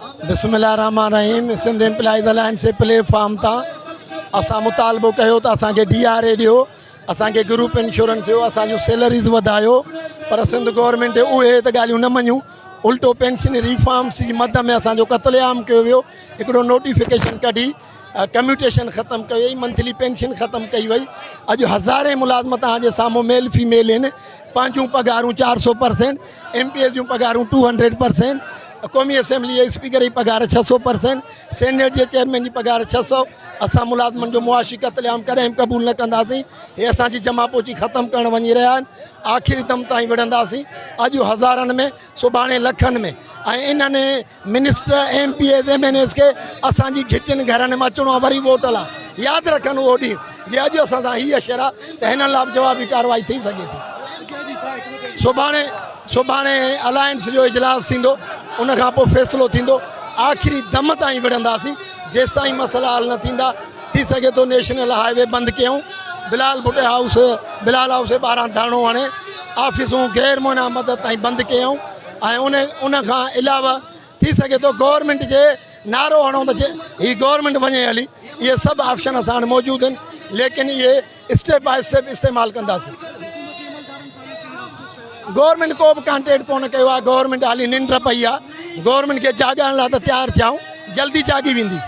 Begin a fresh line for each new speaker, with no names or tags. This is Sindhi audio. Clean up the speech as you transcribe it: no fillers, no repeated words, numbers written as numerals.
بسم الله الرحمٰن الرحيم سنڌ امپلائيز الائنس جي پليٽ فارم تان اسان مطالبو ڪيو ته اسان کي ڊي آر اي ڏيو اسان کي گروپ انشورنس ڏيو اسان جون سيلريز وڌايو پر سنڌ گورنمينٽ اهي ته ڳالهيون نه مڃيون الٽو پينشن ريفارمس جي مد ۾ اسان جو قتل عام ڪيو ويو هڪڙو نوٽيفڪيشن ڪڍي ڪميوٽيشن ختم ڪئي وئي منٿلي پينشن ختم ڪئي وئي اڄ هزارين ملازم توهان جي سامهون ميل فيميل آهن پنهنجون پگهارون 400 پرسينٽ ايم پي ايز جون پگهارون 200 پرسينٽ قومي اسيمبلي جي اسپيڪر جي پگهار 600 پرسينٽ سينيٽ جي چيئرمين جي پگهار 600 اسان ملازمن جو معاشي قتل عام ڪڏهن به قبول نه ڪنداسين هي اسان جي جمع پوچي ختم ڪرڻ وڃي رهيا آهن آخري دم تائين وڙهنداسين اڄ هزارن ۾ سڀاڻي لکن ۾ ۽ انهن minister, M P As, M N As کي اسان جي گهٽين گهرن ۾ اچڻو آهي وري ووٽ لاء ياد رکن اهو ڏينهن جي اڄ اسان سان هي اشر آهي ته هنن لاء به جوابي ڪارروائي ٿي سگهي ٿي. سڀاڻي سڀاڻي الائنس جو اجلاس ٿيندو ان کان پوء فيصلو ٿيندو آخري دم تائين وڙهنداسين جيستائين مسئلا حل نه ٿيندا ٿي سگهي ٿو نيشنل هاء وي بند ڪيون بلال ڀٽي هائوس بلال هائوس جي ٻاهران ڌرڻو هڻي آفيسون غير معينه مدد تائين بند ڪيون ۽ ان ان کان علاوه ٿي سگهي ٿو گورنمينٽ جي نعرو هڻو ته هي گورنمينٽ وڃي هلي اهي سڀ آپشن اسان وٽ موجود آهن ليڪن اهي اسٽيپ باء اسٽيپ استعمال ڪنداسين گورنمينٽ ڪو به ڪانٽيڪٽ ڪونه ڪيو آهي گورنمينٽ حالي ننڊ پئي آهي گورنمينٽ کي جاڳائڻ لاء ته تيار ٿيا آهيون جلدي جاڳي ويندي.